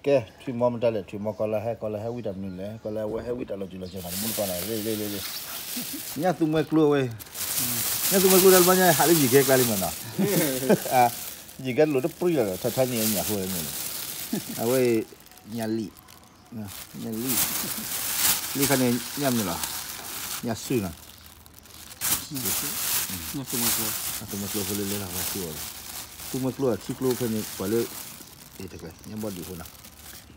ကဲ ထွံၣ်မီမတၤလဲၣ် ထွံၣ်မီကီၤလၤဟဲ ကီၤလၤဟဲဝံတၢ်မနုၤလဲၣ် ကီၤလၤဟဲဝံတၢ်လီၤစူၤလီၤစဲးနီၤ တမူတကီၢ်နီၤ လ့လ့လ့လ့ ညၣ်သူမှဲကျိဝဲ ညၣ်သူမှဲကျိတၢ်လၢညါ ဟးလၢယံၤကဲကျါလံမနီၤ ယံၤကဲတလိၣ်တပြံလီၤ ထီထီန့ၣ်ညၣ်ဖိန့ၣ် အဝဲ ညၣ်လံၣ် ညၣ်လံၣ် လံၣ်ခါန့ၣ် ညၣ်မနုၤလီၤ ညၣ်စုနီၤ ညၣ်သူမှဲကျိဖိလၢလဲၤလီၤ သူမှဲကျိအခံကျိဖဲန့ၣ် ပှၤလၢ ညၣ်ဘီဒံးဖိနီၤ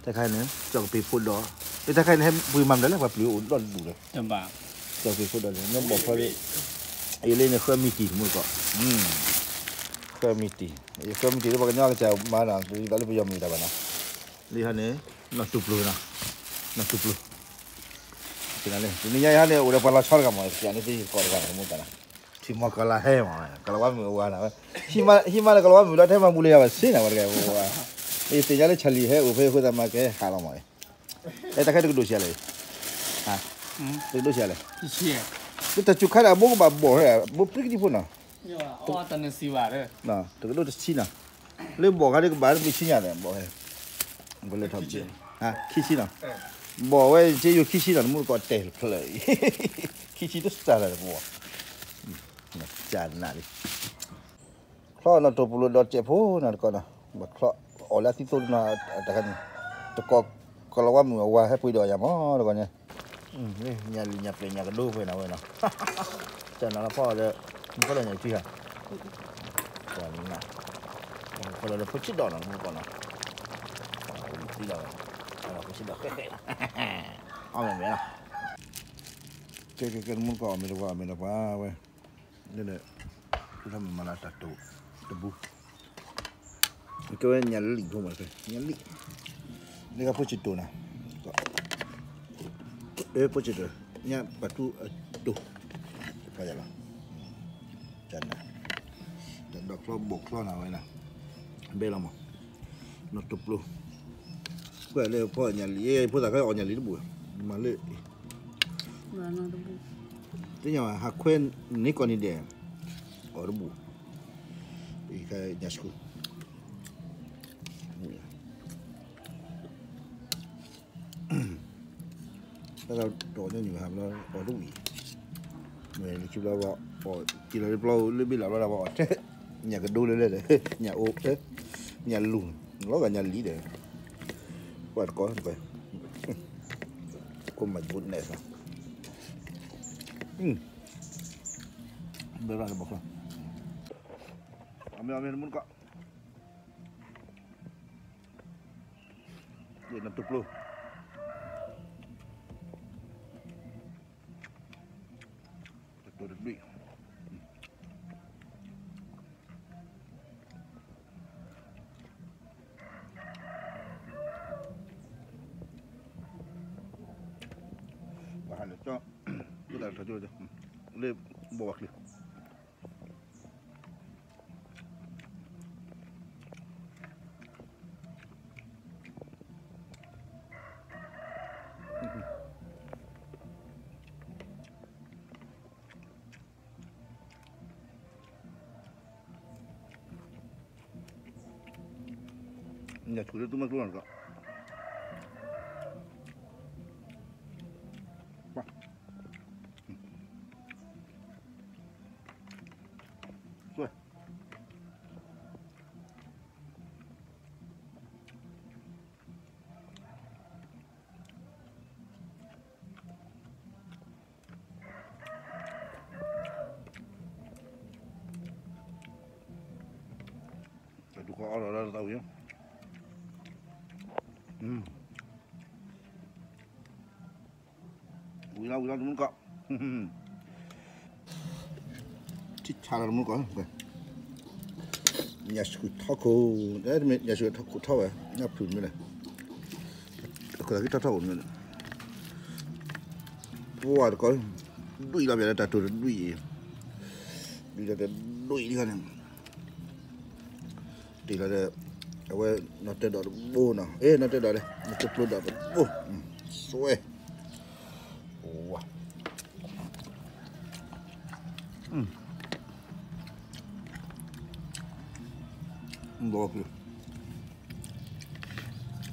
တၢ်ခါန့ၣ် ကၠီၣ်ကပ့ၤဖိဒီး တၢ်ခါန့ၣ် ဟဲပှ့ၤမၤမတၤလဲၣ် ပှၤပျုၤအိၣ်ဒီဒူၣ်ဒီး ကၠီၣ်ကပ့ၤဖိဒီးန့ၣ် မ့ၢ်ဘီၣ်ဖီလၢ အံၤလၢန့ၣ် ဃၢမံၤတံၢ်မူတကီၢ် ဃၢမံၤတံၢ် ဃၢမံၤတံၢ်လၢပှၤကညီကစၢ်မၤနီၤ တသးလၢပယီၤမံၤတၢ်ဘၣ်နီၤ လၢဟီန့ၣ် နီၢ်တူၢ်ပျိနီၤ နီၢ်တူၢ်ပျိ တနံၤညါယဟီန့ၣ် အိၣ်ဒီးပှၤလီၤဆီတဂၤမး ပျးန့ၢ်သ့ၣ်ကီးတဂၤမူတကီၢ်နီၤ ထွံၣ်မီကီၤလၤဟဲမး ကီၤလၤဝါမုၣ်အဝၤနီၤ ဟံးမးလၢကီၤလၤဝါမုၣ်လီၤ ထဲမၤဘူၣ်လၢယၤဘၣ်စ့နီၤ ဝဲတဂၤ ယသ့ၣ်ညါလၢ Charlie ဟဲအိၣ်ဖဲအဃိသတးမးကဟးလီၤမး အဲတၢ်ခဲတကဒိၣ်ဆံးလဲၣ် တကဒိၣ်ဆံးလဲၣ် တၢ်စူၤခါဒီးအဘိကဘၣ်ဘီၣ် ဘိပြံကဒံဖိနီၤ တကဒိၣ်တဆံနီၤ လၢဘီၣ်ခါဒ်ကဘၣ်တမ့ၢ်ဆံညါဒီး ဘီၣ်ဟဲ ပလဲၤထီၣ်ပက့ ခံဆံနီၤ ဘီၣ်ဝဲက့ယိၤခံဆံနီၤ တမူတကီၢ်တဲာ်ဖျၢၣ် ခံဆံတစှၤလၢၤတဘိ ကနၣ်လံ ချီနီၤတိၢ်ပူၤလိာ်ဒီးစဲးဖိနီၤတကီၢ်နီၤ ဘၣ်ချီအီၣ်လၢအသံသိလၢနီၤ တခါန့ၣ် တကီၢ်ကီၤလၤဝါမုၣ်အဝၤဟဲပှ့ၤဒီးယၤမးတကီၢ်န့ၣ် ညၣ်လံၣ်ညၣ်ပျဲၢ်ညၣ်ကဒိဖဲနီၤဝဲနီၤ ကနၣ်လီၤဖီဒီး မုၢ်ကီၢ်လၢညၣ်ကထံၣ်ဧါ ကနၣ် ဖီဒီးဖိဆံးဒီးနီၤ မုၢ်ကီၢ်နီၤ သံလီၤ ဖိဆံးဒီးဃဲးဃဲးလီၤ အီၣ်မ့ၢ်မ့ၢ်လီၤ ကဲကဲကဲ မုၢ်ကီၢ်အီၣ်မ့ၢ်တပှၤအီၣ်မ့ၢ်တပှၤဝဲ လၢဒီး ဖုထီၣ်မ့ၢ်မၤလၢတၢ်တိာ်တဘူ ကဲဝဲညၣ်လံၣ်ဖိမး ညၣ်လံၣ် လၢကဖိဆံးတိာ်နီၤ လၢဖိဆံးတိာ် ညၣ်ပတူၢ်အတိာ် ပှၤယၤလီၤ ကနၣ် တၢ်ဒိးချီဘိၣ်ချီနီၤဝဲနီၤ ဘဲလီၤမး နီၢ်တပျိ ကွၢ်လၢဖီညၣ်လံၣ် ဖိသၣ်ခါအီၣ်ညၣ်လံၣ်တဘူၣ် မၤလၢ သ့ၣ်ညါဘၣ် ဟးခွဲန့ၢ်ကီၢ်န့ၣ်ဒဲး အီၣ်တဘူၣ် အံၤခါညၣ်ဆူ တၢ်ကတီၢ်ညါနံၣ်ဟးဘျီ အီၣ်တဝံၣ် မ့ၢ်လၢခံဘျီဘၣ် အီၣ်က့ၤလီၤလၢပျီလၢဘ့ၣ်လၢ်ဘျီဒၣ်ဘၣ်အီၣ်ထဲ ညၣ်ကဒိလၢလဲၣ်ဒီး ညၣ်အိၣ် ညၣ်လူၤ လီၤဂာ်ညၣ်လံဒီး ကွၢ်တကီၢ် Oh my goodness ဘဲဘၣ်လၢဘီၣ်ချီ အမ့ၢ်အမ့ၢ်တမူတကီၢ် ယနတူၢ်ပျိ တတူၢ်တဒွံၣ် ပဟးလၢကၠီ လၢဘီၣ်ဝဲချံ ညၣ်ဆူၣ်လၢသူမွဲကျိနီၤတကီၢ် တၢ်ဒူၣ်ဃီအီၣ်လီၤလၢတသးဝံၤ ဝံၤလီၤ ဝံၤလီၤ တမူတကီၢ် ထံဆါလီၤတမူတကီၢ် ညၣ်ဆူၣ်ထီခိၣ် ညၣ်ဆူၣ်ထီခိၣ်ထီဝဲ ညၣ်ဖုၣ်မ့ၢ်လဲၣ် အခိၣ်သးကထီထီအိၣ်မ့ၢ်လဲၣ် ပှၢ်တကီၢ် ဒွံၣ်လီၤပျးလၢတၢ်တိာ်တဒွံၣ်အံၤ ဒွံၣ်လီၤတဒွံၣ်လံခါန့ၣ် တ့ၢ်လီၤဒီး အဝဲနီၢ်တဲဒီးတဘိနီၤ အဲ နီၢ်တဲဒီးလဲၣ် နီၢ်တဲပျိဒီးတဘိ စွဲ ဝါ ဒီး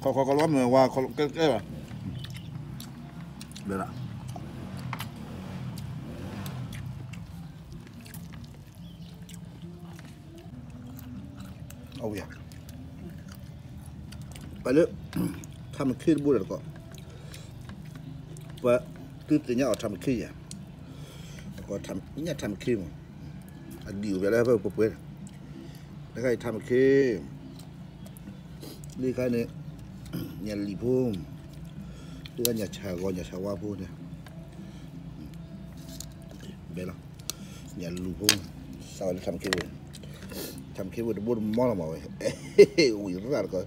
ဖု ခီခီခီလီၤမ့ၢ်ဝါ ခီကဲကဲဘၣ် ဘဲဒၣ် အဝဲ ပှၤလၢ ထၢမခ့တဘိဒီးတကီး ပှၤသုသ့ၣ်ညါအီၤထၢမခ့ယဲၢ် တကီးညၣ်ထၢမခ့မး အဒံၣ်အိၣ်ပှဲၤလၢပှဲၤပှဲၤ တခါအံၤထၢမခ့ လၢခါန့ၣ် ညၣ်လံၣ်ဖိ လၢညၣ်ဆၣ်ဂီၤညၣ်ဆၣ်ဝါဖိန့ၣ် ဘဲလီၤ ညၣ်လူၤဖိ စးဝဲလၢထၢမခ့ဖိ ထၢမခ့ဖိတဘိတမီလီၤမးဝဲ ဝံၤရၣ်တကီး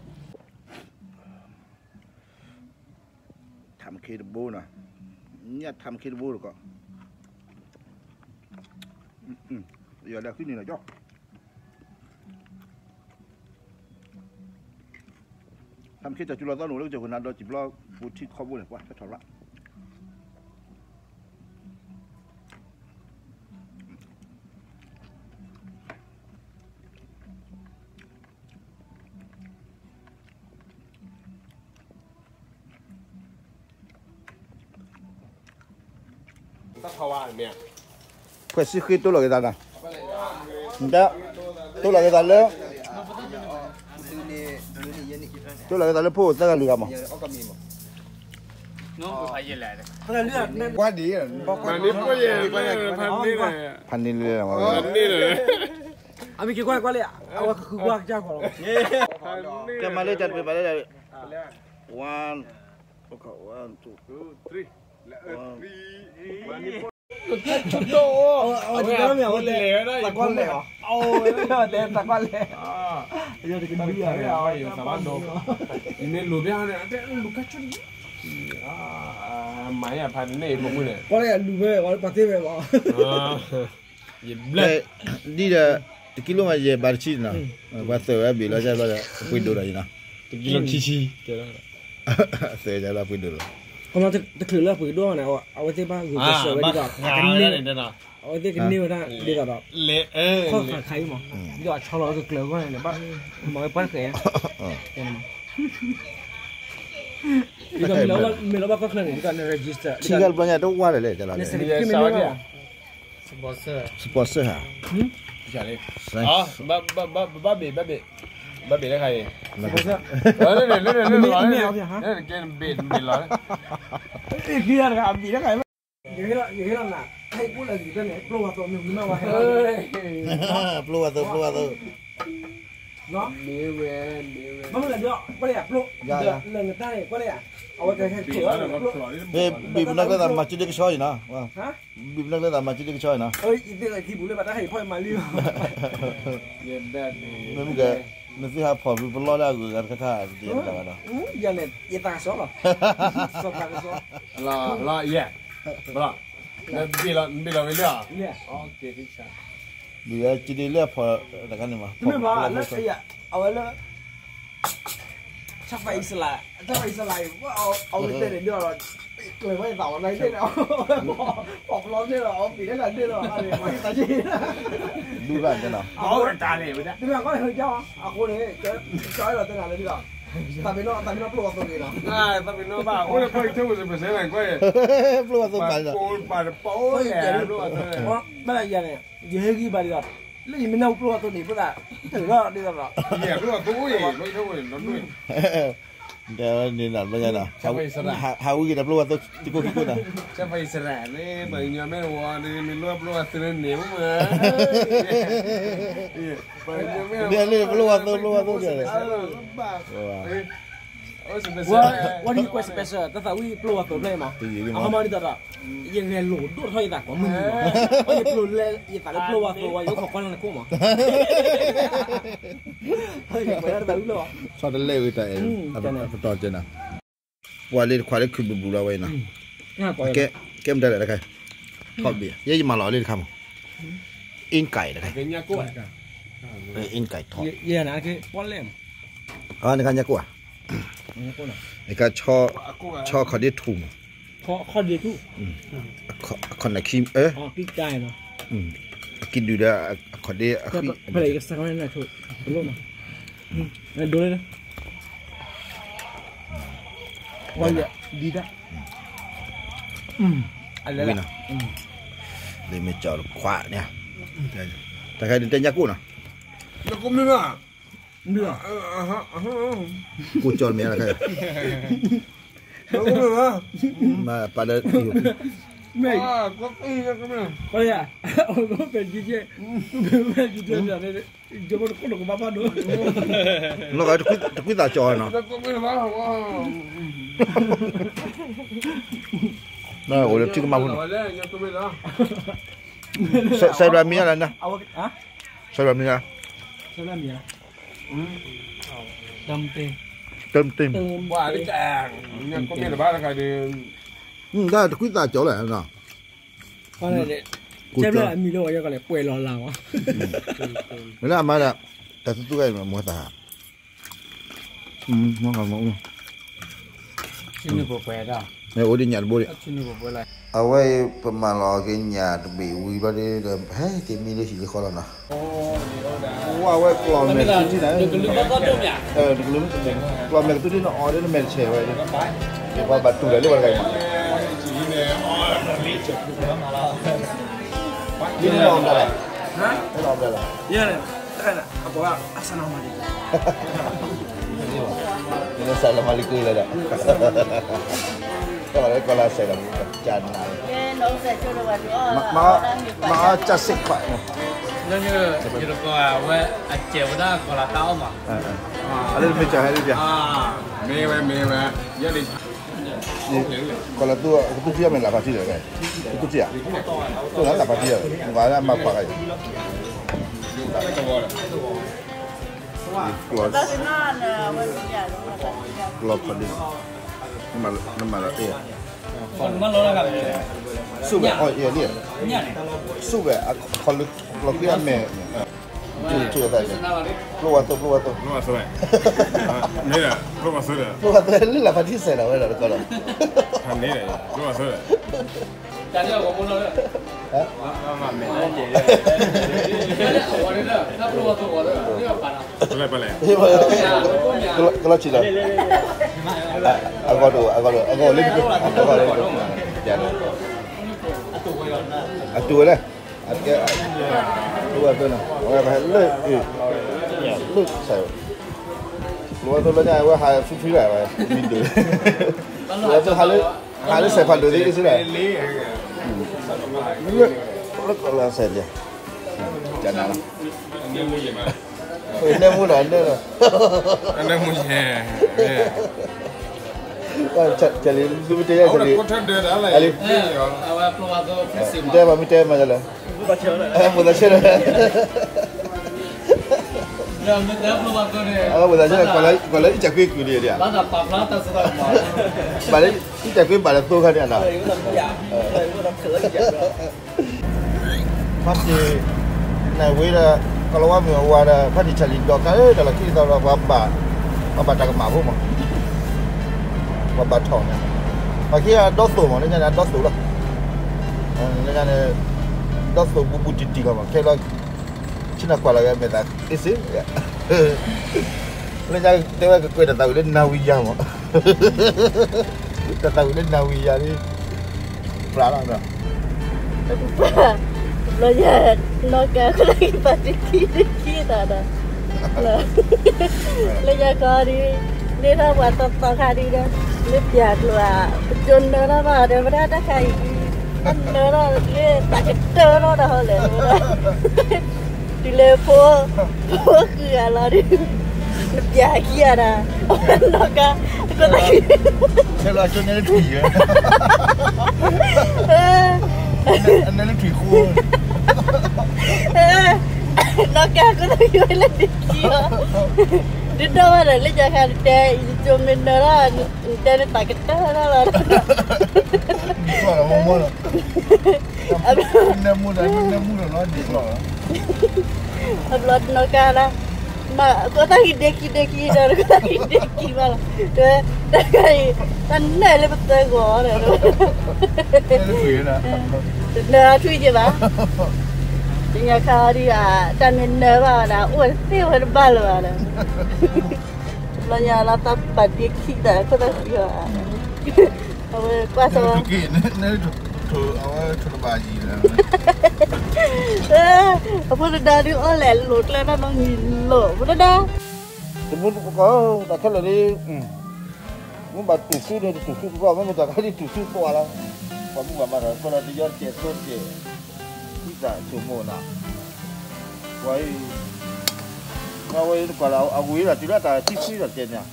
ထၢမခ့တဘိနီၤ ညၣ်ထၢမခ့တဘိတကီး ယွၤလၢဃံန့ၣ်လီၤကၠီ ထၢမခ့တၢ်စူၤလီၤသီန့ၣ် အိၣ်လၢကစၢၢ်ခိၣ်နၤဒီးစံၣ်ဘျီ ပူၤထံခီဘိန့ၣ် ပှၤဖဲထီၣ်ရၣ် တၢ်ထီဝါမ့ၢ် ဖှဲးစံဃ့တိၢ်လီၤက့ၤသးနီၤ တိၢ်လီၤက့ၤသးလၢ တိၢ်လီၤက့ၤသးလၢဖိသၢဂၤလွံၢ်ဂၤမး ကွၢ်ဒံး ဖးန့ၢ်လၢ အမ့ၢ်က့ၤကွၢ်ကွၢ်လံ အဝဲကဃုကွၢ်ကစၢ်ဃီလီၤ ကဲမၤလၢတၢ်တပ့ၤမၤလၢတၢ် one one two three အဝဲလဲၤဝဲဒၣ် တၢ်ကွၢ်လဲၣ် တၢ်ကွၢ်လဲၣ် ယတကနံၤ ယမ့ၢ်လိၤဘၣ်န့ၣ် လူၤကၢ်ဆိၣ်တဂ့ၤ မၤယဖးန့ၣ် ယဖိမုၣ်န့ၣ် ကွၢ်လဲၣ်လူၤဝဲ ပှၤသ့ဝဲဘၣ် ယဘျဲၣ် ဒ်ဒီး တကံလိမး ယဘၣ်တဆံနီၤ ပှၤသၢဝဲဘ့ၣ်လီၤ ပှ့ၤဒိၣ်ဒီးယနီၤ တကံလိခံဆံ သၢဝဲလၢပှ့ၤဒိၣ်လီၤ တချုးလၢပှ့ၤဒိၣ်န့ၣ် အဝဲသ့ၣ်ဘၣ်ဂုာ်ကျဲးစၢးဝဲဒ်သိး အဝဲသ့ၣ်ကန့ၢ်ဝဲဒၣ်ဒ်သိးဒီး ခီၣ်ခါခါအံၤမး ဒ်သိးအဆီလီၤကကျၢၤအဂီၢ်န့ၣ် ဘၣ်မၤဝဲပှၢ်ဃဲၤ ဒ်သိးမ့ၢ်လီၤဘၣ်ကီၢ်ချၢန့ၣ် ဒ်သိးန register ထံဂၤတဘျီညါတဝါလဲၣ်လဲၣ် န certificate မ့ၢ်န့ၣ် sponsor ဧါ ဘၣ်ဘ့ၣ် ဘၣ်ဘ့ၣ် ဘၣ်ဘ့ၣ်လၢခါအံၤ sponsor လၢလၢလၢလၢလၢ ကဲဘ့ၣ်ဘ့ၣ်လီၤ ကဲတဂၤဘ့ၣ်လၢခါအံၤ ယဟ့ၣ်လီၤနၤ ဟဲပူလၢဂ့ၤဖဲန့ၣ် ပျိဝဲသိးမ့ၢ်ဝံၤမးဝဲ ပျိဝဲသိး ပျိဝဲသိး မ့ၢ်ဝဲ မ့ၢ်ဝဲ ဘၣ်မနုၤလဲၣ်ဒီး ကွၢ်လၢယၤ ပျိ လၢနတၢ်န့ၣ် ကွၢ်လၢယၤ အဝဲကဟဲ ဘ့ၣ်ပနီၢ်ကျဲသးမၤစုဒ့ကဆီအံၤနီၤ ဘ့ၣ်ပနီၢ်ကျဲသးမၤစုဒ့ကဆီအံၤနီၤ ယသ့ၣ်လၢခံပူၤလၢဘၣ်တၢ်ဟဲယဖီၣ်ယမၤလံ မ့ၢ်မုၢ်ကဲ နသ့ၣ်ဟးဖီၣ်ပလီၢ်လၢအဂုၤအဂၤတခါခါ တက့ၢ်တဘၣ်ဒီး ယၤန့ၣ် ယသးကစီၣ်လီၤ စီၤပၤကစီၣ် လီၤ လီၤ ယဲ ဘၣ်လီၤ နဘ့ၣ်လီၤ နဘ့ၣ်လီၤဝဲလၢ ဘ့ၣ်ဝဲစုဒ့လၢအဖီၣ်တခါန့ၣ်မး တမ့ၢ်ဘၣ် လၢ အဝဲလၢ ဆၣ်ဖးအံၣ်စလး ဆၣ်ဖးအံၣ်စလးအံၤ အဝဲတဲန့ၣ်ဒ်ဒီး ကျဲၤဝဲသးဝဲဒၣ်န့ၣ် ပီၣ်ပလီၢ်န့ၣ်ဒီး အဝဲပ့ၤလၢနၤန့ၣ်ဒီး အဝဲသးက့ ဒူၣ်ဘၣ်န့ၣ်နီၤ တမ့ၢ်ကီၢ်ဟဲကၢ်အီၤ အဃိန့ၣ် ကၢ်အဲၣ်ဒိးတဲနၤလၢဒ်ဒီး တၢ်ပ့ၤနီၣ် တၢ်ပ့ၤနီၣ်ပျိဝဲသိးဂ့ၤနီၤ တၢ်ပ့ၤနီၣ်ဘၣ် အိၣ်လၢဖီၣ်ကထၢၣ်ဝဲစပယ်ဆဲလၢကွၢ် ပျိဝဲသိးပာ်ပာ်အိၣ်ယဲ ပျိဝဲသိး ဘၣ်ယၤန့ၣ် ယဟဲဂံၢ်ဘၣ်ဒ်ဒီး လၢယမ့ၢ်နၢ်ဟူပျိဝဲသိးန့ၣ် ဖိသၣ် တၢ်ပ့ၤနီၣ်ဒ်သိးဒီး ယဲ ပျိဝဲသိးအိၣ်ယဲ ပျိဝဲသိးအိၣ်ယဲ ဒီးန့ၣ်နီၤ ဘၣ်ယၤနီၤ ဟးဝံၤက့ၤဒီးပျိဝဲသိး တကိးခံကိးနီၤ ဆၣ်ဖးအံၣ်စရး မ့ၢ်ပှၤကညီမ့ၢ်တဝီဒီး မ့ၢ်လိၣ်ပျိဝဲသိးန့ၣ်မ့ၢ် ပှၤကညီမ့ၢ် မ့ၢ်လၢပျိဝဲသိး ပျိဝဲသိးန့ၣ် What do you call special တၢ်သးဝံၣ်ပျိဝဲသိးဖျဲၣ်မး အဟီမးဒ်သိးဒီး ယဂဲၤလိာ်ဒိၣ်ထီၣ်ယသးကိးမုၢ်နံၤမး ယပျိလဲ ယသးလၢပျိဝဲသိးဝဲ ယအိၣ်ခိးကွၢ်လၢနခိၣ်မး ယပှဲၤတၢ်သးဝံၣ်လၢ ဆီတလဲဝံၤတၢ်အဲၣ် အပတီၢ်ကဲနီၤ ပှၤလၢတခွးလၢခုးဘူးဘူးလီၤဝဲနီၤ ကဲမတၤလဲၣ်တခါ ထီၣ်ဘ့ၣ် ယဲယမၤလီၤလၢတခါမး အင်းကိုက်တခါ အင်းကိုက်ထီၣ် ယဲနၤကဲပီၣ်လဲၣ်မး အနခါညါကိၢ်ဧါ နခါ ဆီခီၣ်ဒ့ထူၣ်မး ခီၣ်ဒ့ထူၣ် အခီၣ်နၢ်ခံ အကံဒုၣ်ဒီး အခီၣ်ဒ့အဃံ ဖဲလဲၣ်ကစၢ်ကမၤနၢ်ထိၣ် ပလိၣ်မး ဒိလၢ ဝံၤလီၤ, ဒ်ဒၣ်, ဝံၤနီၤ, လၢမ့ၢ်ကၠီတခွးန့ၣ်, တၢ်ခါဒုးတဲညၣ်ကိၣ်နီၤ, ကိၣ်ကၠီတမ့ၢ်လၢ်ခဲ, မ့ၢ်ပာ်လၢ, မ့ၢ်, ကဲ, ပဲကြီးကျယ်, ပဲကြီးကျယ်, နီၢ်ဂၤတကွံသးကၠီနီၤ, အိၣ်လၢထံကမၣ်ဖိနီၤ, စဲးဘျါမံၤလၢ်နၤ, စဲးဘျါမံၤလၢ်, တၢ်မတ့ၢ်, တၢ်မတ့ၢ်, တၢ်တကွံသးကၠီလဲၣ်နီၤ, စဲးဘျါအမံၤလၢအဝဲကလဲၤပှဲၤလီၤလၢ်ဝဲ, မ့ၢ်လၢအမါဒၣ်, တၢ်သူသူဂၤအံၤမ့ၢ်သး, အိၣ်ဒံးညၣ်တဘိဒံး, အဝဲအံၤပမၤလီၤက့ၤညၣ်တဘ့ၣ်ဝံၤဘျီဒီး ဟဲက့ၤမံလၢဟံၣ်လၢဃီလီၤနီၤ, ဝဲကျီၢ်မဲာ်ကသူထံၣ်န့ၣ်, တကလုာ်, ကျီၢ်မဲာ်ကသူထံၣ်န့ၣ် အီၤဒ်နမဲာ်တဆဲးဝဲ, ပှၤဘၣ်တူၢ်တၢ်လၢပှၤတဂၤအံၤမး, ဒ်န့ၣ်လီၤဘျါလီၤ, လီၤဘျါလီၤ, အပှၤအဆၣ်နီၤမၤလံ, နဆၣ်နီၤမၤလံကွံာ်လၢဒီး, ကီၢ်လၢကီၢ်လၢဆဲးဒီး, ကနၤ, မၤအီၣ်ကၢ်စ့ၣ်ခွး, ယတကိးဝဲ, အစဲးဝဲဒၣ်ကီၢ်လၢတၢ်အီၣ်မး, အလၢမ့ၢ်ကၢ်ဟဲဒ်, မ့ၢ်ဝဲမ့ၢ်ဝဲ, ကီၢ်လၢသူ, ကသူထံၣ်အီၣ်မ့ၢ်လၢ်ဖးထံဒီး, ကသူထံၣ်ဧါ, လၢ်ဖးထံဒီး, မၤလၢအမၤပှၤဂၤအံၤ, ကျီၢ်, ကျီၢ်ဖးဒိၣ်, နမၤလၢအဲၣ်, ဆိၣ်ဝဲအီၣ်အံၤလံ, ဆိၣ်ဝဲ, လီၤဃံအမဲာ်, ဆိၣ်ဝဲ, ပျိဝဲသိ, ပျိဝဲသိ, ပျိဝဲသိ, လၢလၢ်ဖးထံစဲးဒီးဝဲဒီးတကီဒီး, ကလီၤဆံးလီၤ, အဂီၢ်ဒိၣ်, အဂီၢ်ဒိၣ်, အဂီၢ်လၢ, အဂီၢ်လၢ, အတူၢ်ဝဲလဲၣ်, အကဲ, ပျိဝဲသိနီၤ, အဝဲဟဲလၢ, လၢဆဲး, ပျိဝဲသိလၢညါ အဝဲဟးဖုဖုဒၣ်ဝဲ, မ့ၢ်ဒိၣ်, ပျိဝဲသိဟးလၢ, ဟးလၢစဲးဖးဒိၣ်သ့ၣ်စ့ၢ်, လၢကီၢ်လၢစဲး, ကနၤလီၤ, နဲမူဒီးနဲလီၤ, ကလံၤ, မ့ၢ်တဲယၤကလံၤ, တဲဘၣ်မ့ၢ်တဲမၤယၤလဲၣ်, ဖိသၣ်ဆၢဒီး, အဖိသၣ်ဆၢဒီး, ကွၢ်လၢအံၣ်စၢ်ကွ့ကုၢ်ဒံးဧါ, ဘၣ်လၢအံၣ်စၢ်ကွ့ဘၣ်လၢသိခါန့ၣ်နီၤ ဖါတံၢ်, နဝ့ဒီး, ကလီၤဝါမုၢ်အဝၤဒီး ဖါတံၢ်ဆၣ်လံၤဒီးကါလၢတၢ်လီၢ်ခံသီဒီး ပှၤဘၣ်, ပှၤဘၣ်တၢ်ကမၣ်ဖိမး, ပှၤဘၣ်ထီၣ်န့ၣ်, ပှၤခံဂၤဒီသိၣ်မး လၢညါန့ၣ် အဒီသိၣ်လီၤ, လၢညါန့ၣ်, ဒီသိၣ်ဘူးဘူးတံၢ်တံၢ်လီၤမး ခဲလီၤ, ဆ့ၣ်နီၤကွၢ်လီၤဂဲၤမဲာ်သး, အ့ၣ်စ့, လၢညါတဲဝဲကကွဲးတၢ်သးဝံၣ်လၢနၢ်ဝံယၤမး တၢ်သးဝံၣ်လၢနၢ်ဝံယၤလံ, ပျၢ်လီၤ, ဘျီယၤ, နီၢ်ကၤခိၣ်သးကံၢ်ပာ်တခံတခံသးဒီး, လၢယၤကီဒုး, န့ၢ်ထီၣ်ပှၤသီသီခါဒုးဒီး, လၢပျၢ်ကျိၤဧါ, ပကၠိနၢထီၣ်ဘၣ်ဒီး ပဒၣ်တၢ်ခါအံၤ, နၢထီၣ်လၢသးကတၢၢ်ထီၣ်ဒီးဟီလဲၣ်, တုၤလၢဖိ, ဖိဃုဂၤလီၤဒုး, နပျၢ်ခံဂၤဒီး, နီၢ်ကၤ, ခိၣ်သးကံၢ်, ဆဲလီၤကၠိနဲလၢထွံၣ်ယဲ, နဲလၢထွံၣ်ဃိ, နီၢ်ကၤခိၣ်သးကံၢ်ဝဲလၢနခံလီၤ, ဒုးဒီးဝဲဒီးလၢယၤခါတဲ, ယကၠိမ့ၢ်နၢထီၣ်, နတဲနသးကတၢၢ်ထီၣ်လီၤ, နမူဒီး, နမူဒီးလီၤ, အဘျီနီၢ်ကၤလၢ, မ့ၢ်ခိၣ်သးကံၢ်ဒ့ခံဒ့ခံဒီး ခိၣ်သးကံၢ်ဒ့ခံဘၣ်လီၤ, တဲ, တၢ်ခါအံၤ, တၢ်နၢလၢပသၢဂီၤဒီး, တနၢထွံၣ်က့ဘၣ်, တညါခါဒုးဧါ, တၢ်မ့ၢ်နၢဘၣ်ဒီး အိၣ်ဝဲသ့ၣ်ဝဲတဘၣ်လၢၤဘၣ်ဒီး, ဘျီညါလီၤတၢ်ပာ်ဒ့ခံသး ခိၣ်သးကံၢ်ဧါ အဝဲကွၢ်စၢ်, အဝဲထိၣ်တဘၣ်ယံၤလၢ, အဖိတဒါဒုးအီၣ်လဲၣ်လိာ်ကျဲတၢ်နီတမံၤလိာ် ဖိတဒါ, တမူတကိး တၢ်ခဲလၢာ်လံ, မ့ၢ်ဘၣ်တူၢ်ဆူန့ၣ် တတူၢ်ဆူတဘျီ မ့မ့ၢ်တၢ်ခဲဒ်တူၢ်ဆူပှၤလီၤ, ပှၤမုၢ်ပှၤမၤဒီး ကွၢ်လီၤတယီတကဲးသိတကဲး, သံသးဆိကမိၣ်နၤ, ပှၤအံၤ, အဝဲတကွၢ်လၢအဝံၤဒီး တုၤလၢတၢ်ထံဆံဒီးတဲန့ၣ်,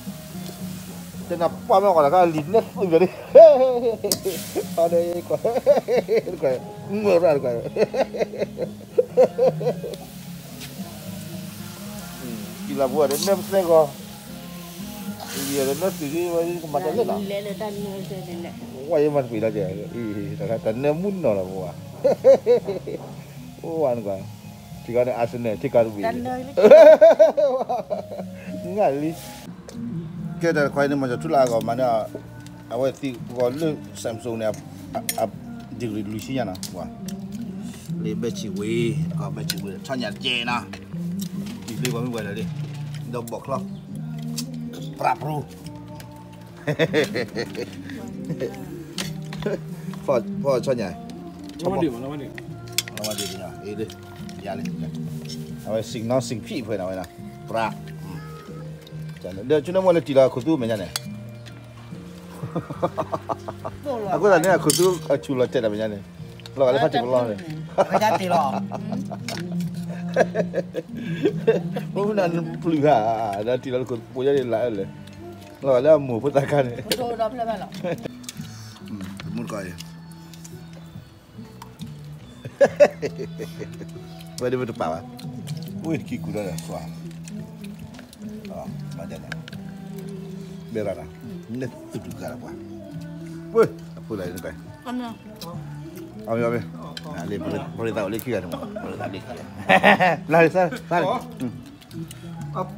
တဲနၤပှၢ်မ့ၢ်ကွၢ်တၢ်ခါလံာ်နဲၣ်သုးလီၤလံ, အဒၣ်, ကွၢ်, ကွၢ်, ငိၢ်ရၣ်တကွၢ် ကံလၤပူၤဒီးနၢပသဲဂီၤ, ဝံၤဒီးနၢသုးဒ်ဝဲကမၤတၢ်လၢနီၤ, ဝဲယမၤတပှ့ၤလီၤကဲ, တၢ်နၢမူနီၤလီၤပဝဲ, အိၣ်ဝဲနကွၢ်, ထံကီၢ်န့ၣ် Arsenal ထံကီၢ်တဝံၤ, ငါလံ, ကဲတၢ်တခွါအံၤန့ၣ် မၤစၢၤထူလၢအဂီၢ်မးန့ၣ်, အဝဲသံပဂီၤလၢ Samsung န့ၣ်, degree လွံၢ်ဆံညါနီၤ, လၢဘဲၣ်ဆံဝ့, ဘဲၣ်ဆံဝ့ ဆီညၣ်တကဲနီၤ, တံၤဖျ့ပှၤမုၢ်ပှၤလၢာ်လံ, ဒီးဘီၣ်ချီ, ပြးပြူ, ဖီၣ်ဆီညၣ်, အဝဲစံၣ်နီၤစံၣ်ဖံးဖဲန့ၣ်ဝဲ, ပြး, ဒီးဆူနၢမူလၢတံၢ်လီၤခိၣ်သူမဲာ်ညါန့ၣ် အဃိသတးန့ၣ် အခိၣ်သူအဆူၣ်လီၤတဲာ်တၢ်မဲာ်ညါန့ၣ်, လီၤဂာ်လၢဖးတံၢ်ပလီၢ်န့ၣ်, အိၣ်နၢ်နပျုၢ်ဧါ, ဒီးတံၢ်လီၤခိၣ်ပူၤညါန့ၣ်လၢအလၢ, လီၤဂာ်လၢအမိၢ်ဖိသၣ်ခါန့ၣ်, မူတကီၢ်အံၤ ဝဲဒၣ်မ့ၢ်တပာ်ဘၣ်, ဝဲခံကူဒီး, ဘဲရၤနၤ, နဲၣ်သုးဒုးကါလီၤပှၤ, ဝဲ, အဖိလၢ, အမ့ၢ်, ပရ့သးအိၣ်လၢခံဂၤန့ၣ်, ပရ့သးလၢခံဂၤ, လၢ်လၢ်လၢ်,